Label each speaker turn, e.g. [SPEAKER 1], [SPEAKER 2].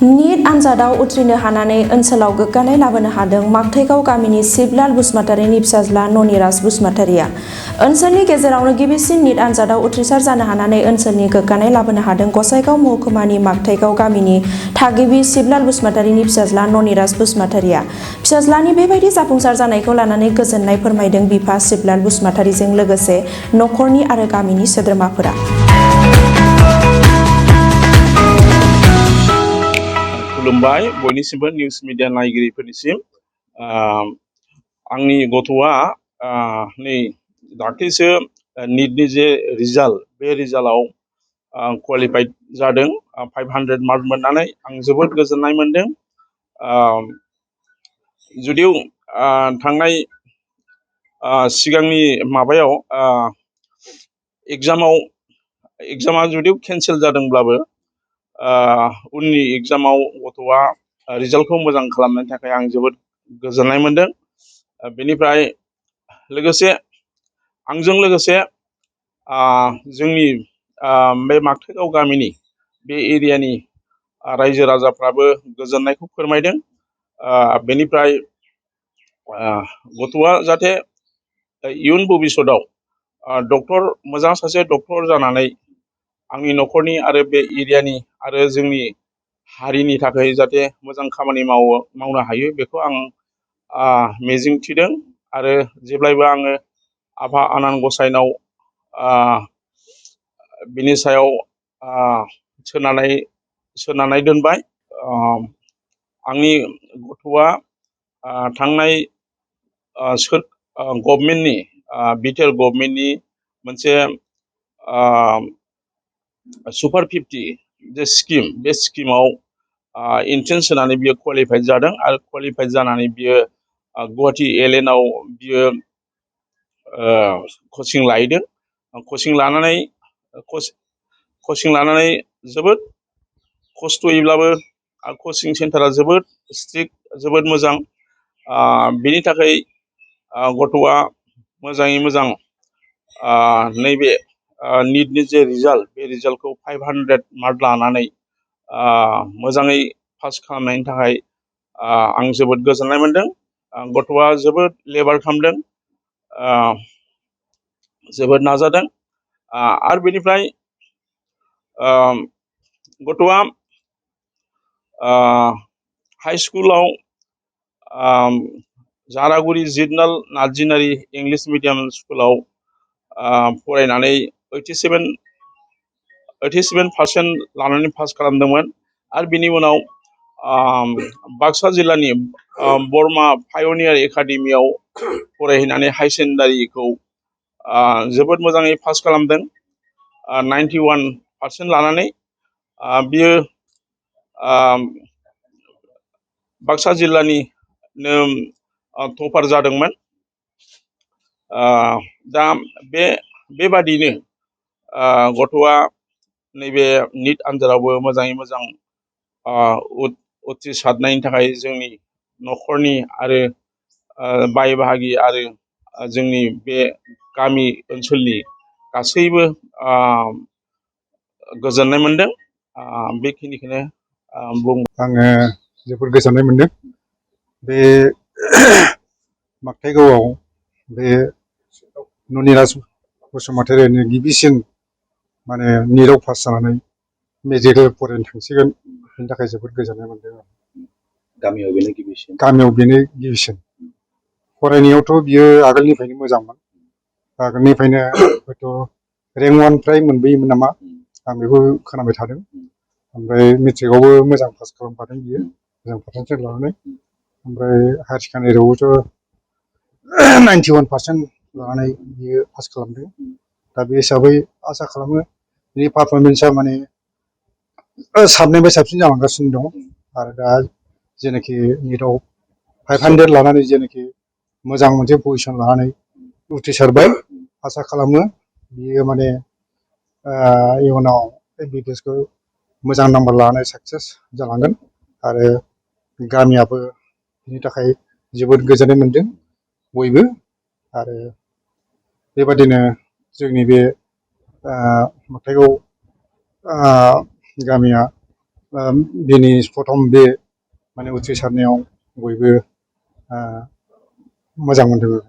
[SPEAKER 1] NEET आनजादाव उथ्रिनो हानानै ओनसोलाव गोग्गानाय लाबोनो हादों मागथाइगाव गामिनि शिबलाल बसुमतारीनि फिसाज्ला ननिराज बसुमतारीया। ओनसोलनि गेजेरावनो गिबिसिन नीट आनजादाव उथ्रिसार जानो हानानै ओनसोलनि गोग्गानाय लाबोनो हादों गसाइगाव महकुमानि मागथाइगाव गामिनि थागिबि शिबलाल बसुमतारीनि फिसाज्ला ननिराज बसुमतारीया। फिसाज्लानि बेबायदि जाफुंसार जानायखौ लानानै गोजोननाय फोरमायदों बिफा शिबलाल बसुमतारीजों लोगोसे नखरनि आरो गामिनि सोद्रोमाफोरा।
[SPEAKER 2] खुलुमबाय बयनिसिमबो निउस मिडिया नायगिरिफोरनिसिम। आंनि गथ'आ नै दाख्लैसो नीटनि जे रिजाल्ट बे रिजाल्टआव क्वालिफाइड जादों 500 मार्क मोननानै आं जोबोद गोजोननाय मोनदों। जुदिव थांनाय सिगांनि माबायाव एग्जामा जुदिव केन्सेल जादोंब्लाबो उननि एग्जामाव गथ'आ रिजाल्टखौ मोजां खालामनायनि थाखाय आं जोबोद गोजोननाय मोनदों। बेनिफ्राय लोगोसे आंजों लोगोसे जोंनि बे मागथाइगाव गामिनि बे एरियानि रायजो राजाफ्राबो गोजोननायखौ फोरमायदों। बेनिफ्राय गथ'आ जाहाथे इयुन भबिष्यतआव मोजां सासे डक्टर जानानै आंनि नखरनि आरो बे एरियानि आरो जोंनि हारिनि थाखाय जाहाथे मोजां खामानि मावनो हायो बेखौ आं मिजिं थिदों आरो जेब्लायबो आङो आफा आनान गसाइनाव बिनि सायाव सोनारनाय दोनबाय। आंनि गथ'आ थांनाय गभर्नमेन्टनि बिटिआर गभर्नमेन्टनि मोनसे सुपार 50 जे स्किम बे स्किमाव एन्ट्रेन्स होनानै बियो क्वालिफाइड जादों आरो क्वालिफाइड जानानै बियो गुवाहाटी एलएन आव बियो कचिं लाहैदों। कचिं लानानै जोबोद खस्थ'यैब्लाबो कचिं सेन्टारा जोबोद स्ट्रिक्ट जोबोद मोजां। बेनि थाखाय गथ'आ मोजाङै मोजां नैबे नीटनि जे रिजाल्ट बे रिजाल्टखौ 500 मार्क लानानै मोजाङै पास खालामनायनि थाखाय आं जोबोद गोजोननाय मोनदों। गथ'आ जोबोद लेबार खालामदों, जोबोद नाजादों। आरो बेनिफ्राय गथ'आ हाइ स्कुलाव जारागुरि जिदनाल नार्जिनारि इंलिश मिडियाम स्कुलाव फरायनानै 87% लानानै पास खालामदोंमोन। आरो बिनि उनाव बाक्सा जिल्लानि बरमा पायनियार एकाडेमियाव फरायहैनानै हाई सेकेन्डारिखौ जोबोद मोजाङै पास खालामदों 91% लानानै। बियो बाक्सा जिल्लानिनो टपार जादोंमोन। दा बेबादिनो गथ'आ नैबे नीट आनजादावबो मोजाङै मोजां उथ्रिसारनायनि थाखाय जोंनि नखरनि आरो बाय बाहागि आरो जोंनि बे गामि ओनसोलनि गासैबो गोजोननाय मोनदों। बेखिनिखौनो
[SPEAKER 3] आङो जोबोद गोजोननाय मोनदों। बे मागथाइगावआव बे ननिराज बसुमतारीनि गिबिसिन माने नीटआव पास जानानै मेडिकेल फरायनो थांसिगोन बेनि थाखाय जोबोद गोजोननाय मोनदों।
[SPEAKER 4] गामियाव
[SPEAKER 3] बेनो गिबिसिन फरायनायावथ' बियो आगोलनिफ्रायनो मोजांमोन। आगोलनिफ्रायनो हयथ' रेंक 1 फ्राय मोनबोयोमोन नामा आं बेखौ खोनाबाय थादों। ओमफ्राय मेट्रिकआवबो मोजां पास खालामखादों बियो, मोजां पार्सेन्टेज लानानै। ओमफ्राय हायार सेकेन्डारियावबोथ' 91% लानानै बियो पास खालामदों। दा बे हिसाबै आसा खालामो बिनि पारफरमेन्सआ माने साबसिननिफ्राय साबसिन जालांगासिनो दं। आरो दा जेनाखि नीटआव 500 लानानै जेनाखि मोजां मोनसे पजिसन लानानै उथ्रिसारबाय, आसा खालामो बियो माने इयुनाव एमबिबिएसखौ मोजां नाम्बार लानानै साक्सेस जालांगोन। आरो गामियाबो बिनि थाखाय जोबोद गोजोननाय मोनदों बयबो। आरो बेबादिनो जोंनि बे मागथाइगाव गामिया बेनि प्रथम बे माने उथ्रिसारनायाव बयबो मोजां मोनदों।